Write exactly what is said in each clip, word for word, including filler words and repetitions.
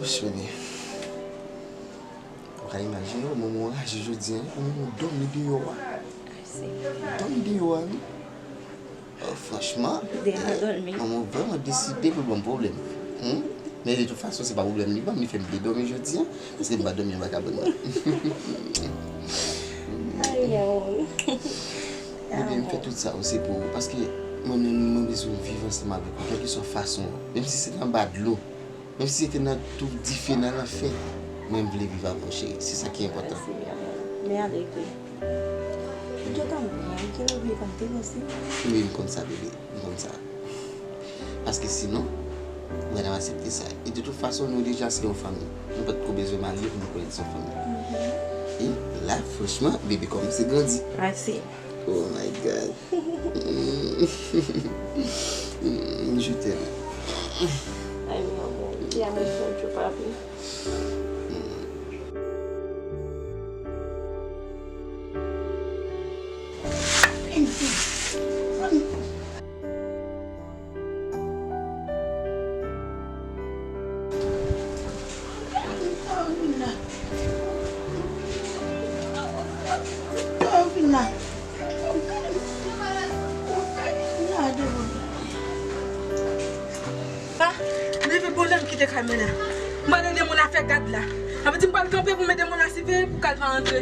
Cheri, ou ka imajine w, manman w raje jodi a, manman w dòmi deyò a. Ay, Senyè. Dòmi deyò a, wi. Oh, franchman, Deja eh, dòmi. Manman w vrèman deside pou l ban m pwoblèm. Hmm? Men de tout fason, se pa pwoblèm li ban m, li fè m te dòmi jodi a, paske m pa dòmi anba kabann nan. Ay, ay. Bebe, m fè tout sa yo, se pou ou, paske mwen menm, mwen bezwen viv ansanm avèk ou, kèlkeswa fason an. Menm si se anba dlo, menm si se te nan twou dife nan lanfè, mwen m vle viv avè w, cheri. Se sa ki enpòtan. Mèsi, amou. Men alèkri. Ou gentan byen, ou te obliye konn te osi. Wi, m konn sa, bebe. M konn sa. Paske sinon, mwen ap aksepte sa. E de tout fason, nou deja se yon fanmi. Nou pa t ko bezwen marye pou nou konnen se yon fanmi. E la, franchman, bebe kòmanse grandi. Mèsi. Oh my God. Je t'aime. Ay, manman, ki amou fò, papi. Pa, m leve bonè, m kite kay mwen la. M pral ede moun nan fè gad la. Sa vle di m pral kanpe pou m ede moun nan siveye pou kal pa antre.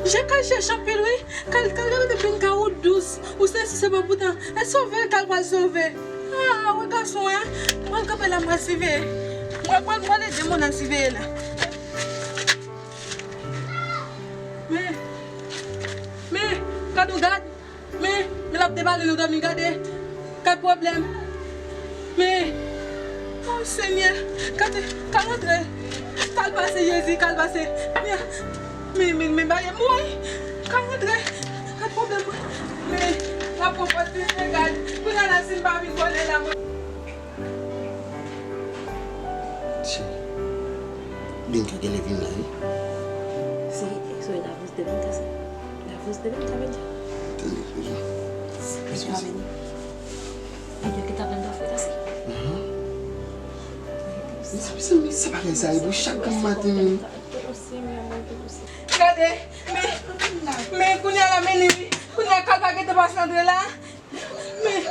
Jan kal chèche anpil, wi. Kal, kal rete vin ka ou dous. Ou se si se bon poutan. E sove l, kal pral sove. Ah, wi, gason, hein. M pral kanpe la, m pral siveye. M pral, m pral, m pral ede moun nan siveye la. Men, men, gad ou gad. Men, men l ap debale nou dòmi, gade. Gad pwoblèm. Men, oh, Senyè, gade, kal antre. Kal pase, Jezi, kal pase. Men, men, men, men, baye m woy. Kal antre. Gad pwoblèm. Men, l ap pran pòz, men, gad. Kounye a la, si m pa vin konnen la, mwen. Cheri, Bianca genlè vin la, wi. Si, so e la voz de Bianca, sa. La voz de Bianca, Bianca. Tande, Bianca. Bianca vini. Bianca ki ta pran kafé, ta, si. Mhm. Men sa, men sa, men sa bagay sa, e pou chak granm maten, men. Gade, men, men kounye a la, men li, kounye a kal pa gentan pase antre la. Men,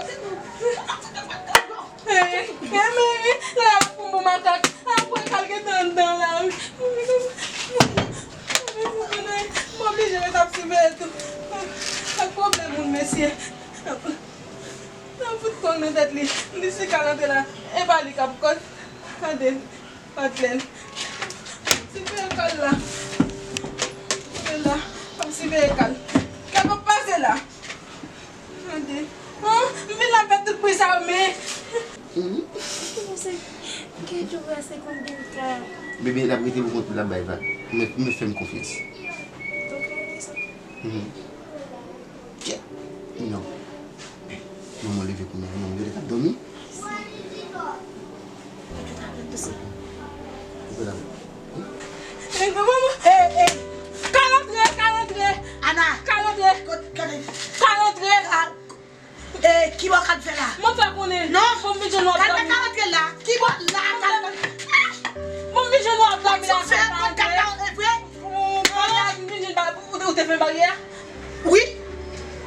men, men, men, la pou bon makak. Apre kal gentan anndan la, wi. M oblije ret ap siveye tou. Ak pwoblèm moun, mesye. Nan fout kòl nan tèt li. Li si kal antre la. E pa li k ap kòl. Gade. Madlèn. Siveye kal la. Siveye la. Ap siveye kal. Kal p ap pase la. Tande. Oh, m vin la fè tout bri sa yo, men. Mhm. Ki nou se, ki djoubre se konbyen tan? Bebe, l ap rete pou kont li, l ap bay vag. Men, men fè m konfyans. Donk, li di sa. Mhm. Tchè. Non. Manman leve kounye a, manman genlè t ap dòmi. Ou pè la. Ey, ey, kal antre, kal antre. Ana. Kal antre. Kot, kote? Kal antre. Kal. E, ki bò kal fè la? Mwen pa konnen. Non. Bon, m vin jwenn w ap dòmi. Kal pa ka rantre la. Ki bò la, kal pa. Bon, m vin jwenn w ap dòmi la. Kal pa rantre vre. Ou pa vin jwenn ba-, ou te, ou te fè baryè a? Wi.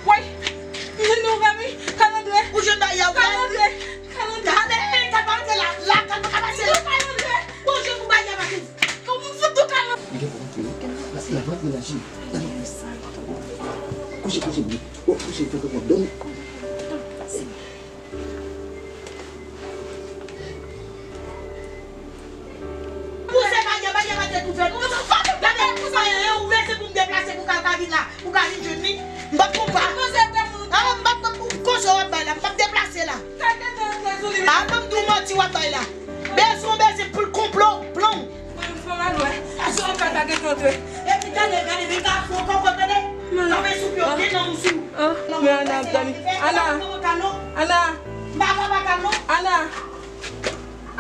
Woy. M jwenn nou ouvè wi. Kal antre. Ou jwenn baryè a ouvè? Kal antre. Kal antre. Kal, e, kal pa rantre la. La, kal pa ka pase la. Kal antre. Bon, je pou baryè a pase. Kòman m fout tou kal antre? Li gen pou rantre, wi. La, la, rantre la, cheri. Kouche, kouche, bebe. Oh, kouche, fè kòkòt, dòmi. Pouse baryè, baryè pa te tou fèt. Gade, pouse baryè, e ouvè, se pou m deplase pou kal ka vin la, pou kal vin jwenn li. M p ap konpa. Ah, m p ap konpa pou konsèy w ap bay la, m p ap deplase la. Ah, ban m di w manti w ap bay la. Bezwen, bezwen pou l konplo, plan. Mwen, m fè mal wè. Aso an ka ta gen kontre. Epi gade, gade, men ka fon kòkò, tande. Kanpe sou pye w, gen nan mousi w. Ah, men Ana ap dòmi. Ana. Ana. M pa ka pa kal non. Ana.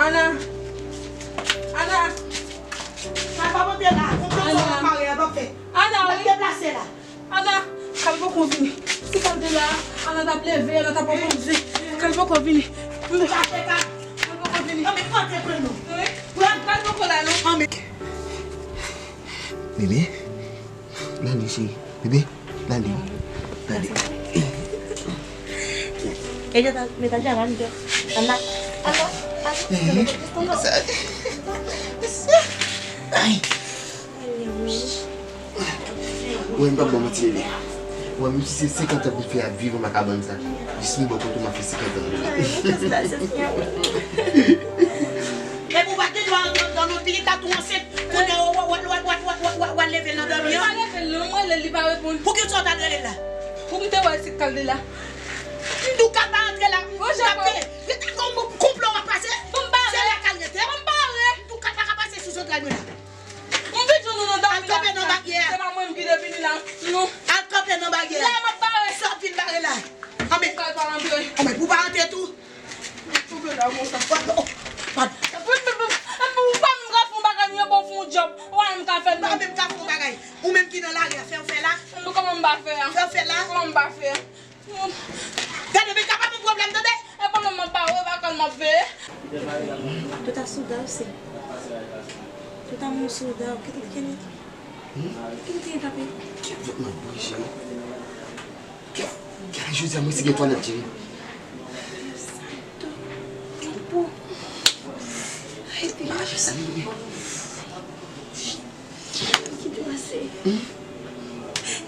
Ana. Ana. Sa pa monte la. Konplo sa w ap pare a p ap fèt. Ana, wi. M ap deplase la. Ana, kal poko vini. Si kal te la, Ana t ap leve, Ana t ap òganize. Kal poko vini. Chache kal. Kal poko vini. Non, men antre pran non. Wi. Pran Anmè. Bebe, Lali, cheri. Bebe, Lali. Lali. Ella ta, me ta djè avan, mi te. Anna, anna, anna. Ay. Wè, m p ap ba w manti, Bebe. Wè, menm si se senkant an m fè ap viv anba kabann sa, jis m bò kote w, m ap fè senkant an. Epi w pa t gen dwa antre anndan non, pitit la tou ansent. Kounye a w, w, w al leve l nan dòmi an. M pa leve l non, m rele l, li pa reponn. Pou ki sa w t al rele l la? Pou m te wè si Kalde la. M di w Kal pa antre la. M t ap fè. Rete kon konplo w ap pase. Bon, m pa antre. Se la Kal rete. Bon, m pa antre. M di w Kal pa ka pase sou zantray mwen la. M vin jwenn ou nan dòmi la. Al kanpe nan baryè a. Se pa mwen menm ki te vini la. Non. Al kanpe nan baryè a. La, m ap bare. Sa w ap vin bare la? Anmè. Kal pa antre. Anmè, pou w pa antre tou. Tonbe la konsa. Padon. Padon. Epi, epi, epi, epi, ou pa menm ka fè yon bagay, ou pa menm ka fè yon djòb. Ou pa menm ka fè yon bagay. Ou menm ki nan lari a, fè w fè la. Kòman m pa fè a? Fè w fè la. Kòman m pa fè a? Gade, men ka pa pou pwoblèm, tande? E pwoblèm m ap ba ou, e pa kòl m ap veye. Tout a souda w, se. Tout a moun souda w, kite kene. Kite kene tape. Kèt, vòt m ap bouyi, cheri. Kèt, kèt, jodi a, mwen si gen twalèt, cheri. Santo, tiempo. Ay, Dios. Mwen pa fè sa, non, bebe. Ki dwase?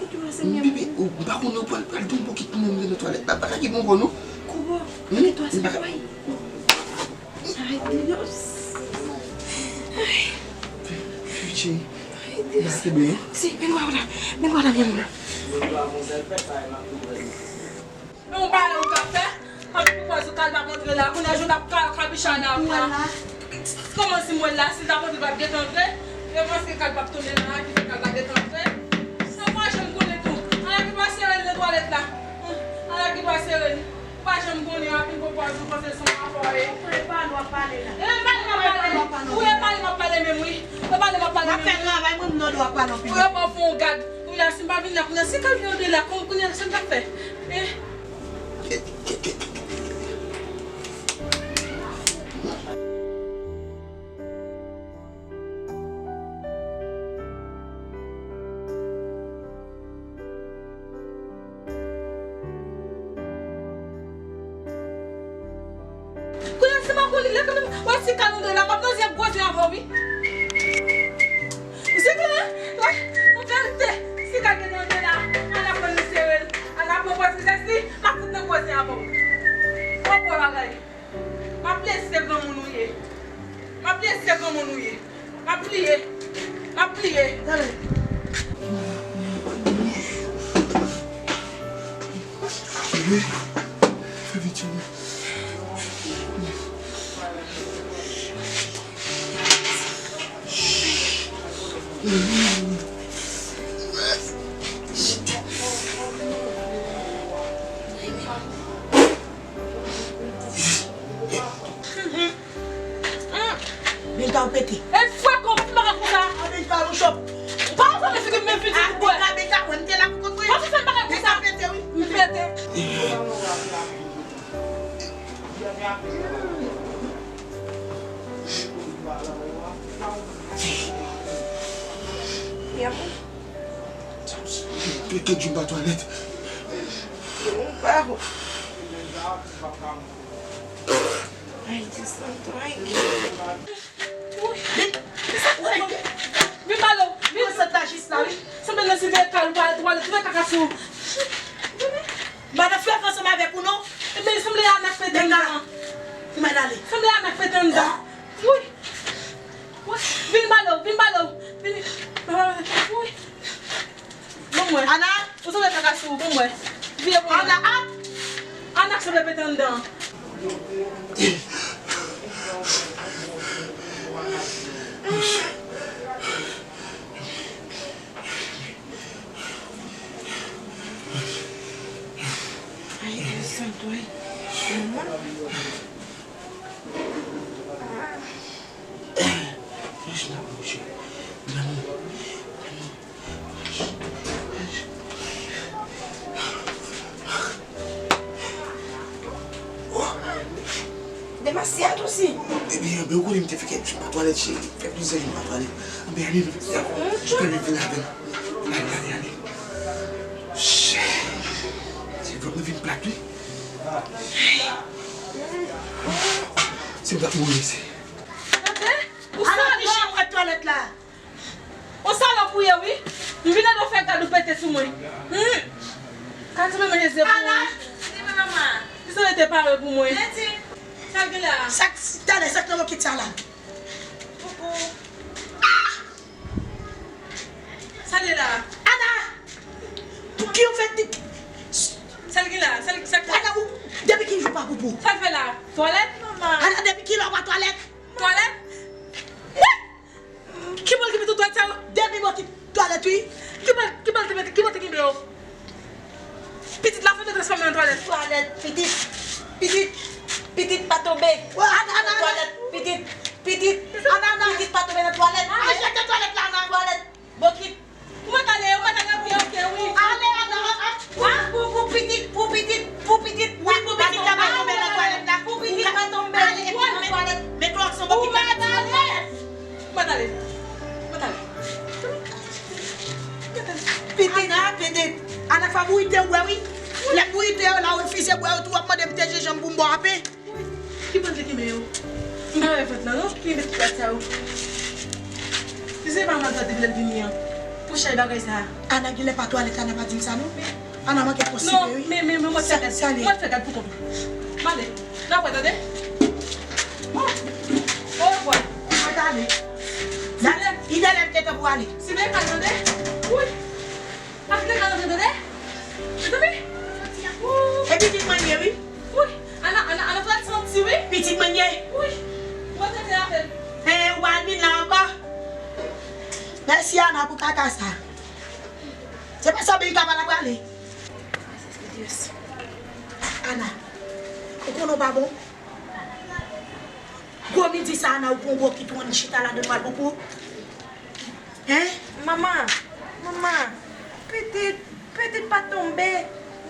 Ki dwase, mi amor? Bebe, ou, m pa konnen, ou pral, pral di yon bokit pou mwen, m nan twalèt la. Pa lage m ankò, non. Kubo, ki dwase, boy? Ay, Dios. Ay. Pichi. Ay, Dios. Ba kenbe, non. Si, ven wè la. Ven wè la, mi amor. Men yon bagay ou ka fè, anpi pou pòz ou Kal pa kontre la, kounye a jou n ap ka, kabicha la, la. Kòman si mwen la, si l ta kontre, l p ap gentan antre? Yo panse Kal p ap tounen la, ki fè Kal pa gentan antre? Sa pa janm konnen tou. Ala ki dwa sere l nan twalèt la. Ala ki dwa sere l. Ou pa janm konnen, anpil pou pòz ou panse se yon afè w ye. E pale w ap pale la. E pale m ap pale. Ou e pale m ap pale menm, wi. E pale m ap pale menm. M ap fè travay mwen, m nan dwa pale anpil. Ou e pa fè yon gad. Wi la, si m pa vin la, kounye a, si Kal vin antre la, kounye a, sa m t ap fè? Eh. Kounye a, si m ap konnen lè kanmenm, wè si Kal antre la, m ap nan zye gwo zye avè w, wi. Si Kal, wè, an verite, si Kal gentan antre la, ann aprann li sere l, ann aprann pòz li, m ap fout nan gwo zye avè w. W ap wè bagay. M ap lese granmoun ou ye. M ap lese granmoun ou ye. M ap pliye. M ap pliye. Tande. Bebe, fè piti wi. Binta ou pete. E fwe kon, pa fè bagay konsa. A, Binta ou chòp. Pa fè figi m, men figi m bwè. Binta, Binta, mwen te la pou kont mwen. Pa fè bagay konsa. Binta pete, wi. M pete. Pete, Jumba twalèt. Ay, Dios santo, ay. Wi. Vin, vin pale w, vin. Mwen sot la jis la, wi. Sanble nan site kal, ou pa al twalèt, ou fè kaka sou. Madan fè ansanm avèk ou, non? Ebyen, sanble a n ak fete anndan. Ou mèt ale. Sanble a n ak fete anndan. Wi. Wi. Vin pale w, vin pale w. Vin. Wi. Ban m wè. Ana! Ou sanble kaka sou ou, ban m wè. Vire pou mwen. Ana, a! Ana k sanble pete anndan. Ay, Dios santo, ay. Mwen. Rich nan bouche. Lanmou. Demasiado, si. Ebyen, anben, ou konnen m te fè kèk jou m pa twalèt, cheri. Fè plizyè jou m pa twalèt. Anben, ale, nou fè sa. Anben, vin avè m. Ale, ale, ale. Chè. Se vre, mwen vin plat, wi. Se m t ap mouri, se. Tande? Ou sa li chen wè twalèt la? On salòp ou ye, wi. M vin ede w fè gad ou pete sou mwen. Hmm. Ka di mwen manje ze pou mwen. Ana, di mwen manman. Di sa w rete pare pou mwen. Leti. Sa l gen la? Sa k, talè, sa k nan bokit sa la? Poupou. Sa l gen la? Ana! Pou ki ou fè di... Sa l gen la? Sa l, sa l... Ana, ou, depi ki jou pa poupou? Sa l fè la? Twalèt? Ana, depi ki lè ou pa twalèt? Twalèt? Wi! Ki bò l te mete twalèt sa yo? Depi bò ki twalèt, wi. Ki bò, ki bò l te mete, ki bò l te kenbe yo? Pitit la fè transfòme nan twalèt. Twalèt, pitit, pitit, pitit pa tonbe. Wè, Ana, Ana, Ana. Twalèt, pitit, pitit, Ana, Ana. Pitit pa tonbe nan twalèt. Al jete twalèt la, Ana. Twalèt, bokit. Ou mèt ale, ou mèt ale, ok, ok, wi. Ale, Ana, Ana. Pou, pou, pou pitit, pou pitit, pou pitit, wi, pou pitit la pa tonbe nan twalèt la. Pou pitit pa tonbe nan twalèt. Men Klòks, on bokit la. Ou mèt ale. Ou mèt ale. Ou mèt ale. Pitit. Ana, pitit. Ana, fò m irite w, wi. Lè m irite w, la w refize bwè yo tou, w ap mande m te jenjanm pou m ba w ape. Ki bandi ki men yo? M pa wè vant lan non, ki met twalèt sa yo. Li se pa maltrate lè l vini an. Pou chay bagay sa. Ana genlè pa twalèt, Ana pa di m sa non. Ana manke twò sipe wi. Non, men, men, men, mwen fè gad. Mwen fè gad pou kont mwen. M ale. N ap wè, tande? Bon. Orevwa. Mwen t ale. Li genlè m gentan pou ale. Sipe pa tande? Wi. Ak legal antre, tande? Tande? Wou! E pitit mwen ye, wi. Wi! Ana, Ana, Ana twalèt santi, wi. Pitit mwen ye. Wi! Mwen tande avè l. E, ou pa al vin la ankò? Mèsi, Ana, pou kaka sa. Se pa sa, men kaka la prale. Ana, ou konnen w pa bon? Gwo midi sa, Ana, ou pran gwo kit ou ann chita ladan pral poupou? Hein? Manman, manman, pitit, pitit pa tonbe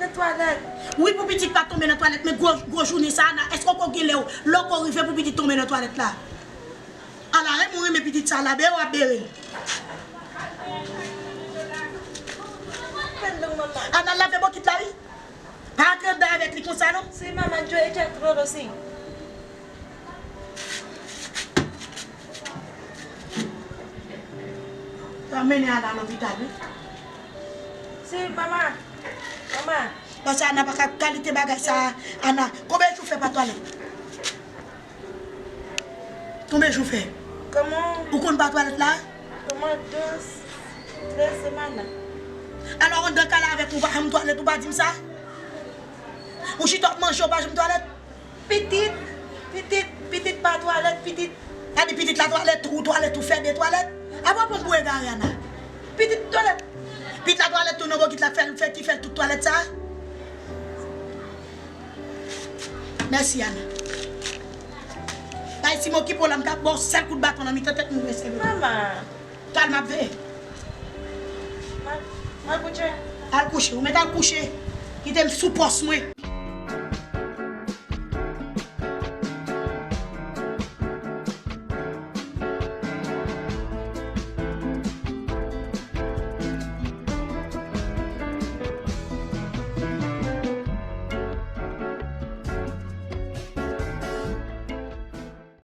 nan twalèt. Wi, pou pitit pa tonbe nan twalèt, men gwo, gwo jounen sa, Ana, èske w ko gen lè w, lè w ko rive pou pitit tonbe nan twalèt la? Ala, renmen ou renmen pitit sa la, bere w ap bere l. Pèn dlo, manman. Ana, lave bokit la, wi. Pa antre anndan avèk li konsa, non. Si, manman, yo echa todo, si. Yo mennen Ana lopital, wi. Si, manman. Manman. Paske Ana pa ka kalite bagay sa, Ana. Konbyen jou fè pa twalèt? Konbyen jou fè? Kòman? Ou konn pa twalèt la? Kòman de, trè semana. Alò, anndan kay la avèk ou, ou pa janm twalèt, ou pa di m sa? Ou chita w ap manje, ou pa janm twalèt? Pitit, pitit, pitit pa twalèt, pitit. Sa di pitit la twalèt, ou twalèt, ou fè de twalèt. Apa w pran pou egare, Ana? Pitit twalèt. Pitit la twalèt tou nan bokit la, fè l, fè ki fè l tout twalèt sa? Mèsi, Ana. Bay si m okipe w la, m t ap ba w sèl kout baton nan mitan tèt mwen, mesye. Manman. Kal m ap veye. Al kouche. Al kouche. Ou mèt al kouche. Kite m sou pòs mwen.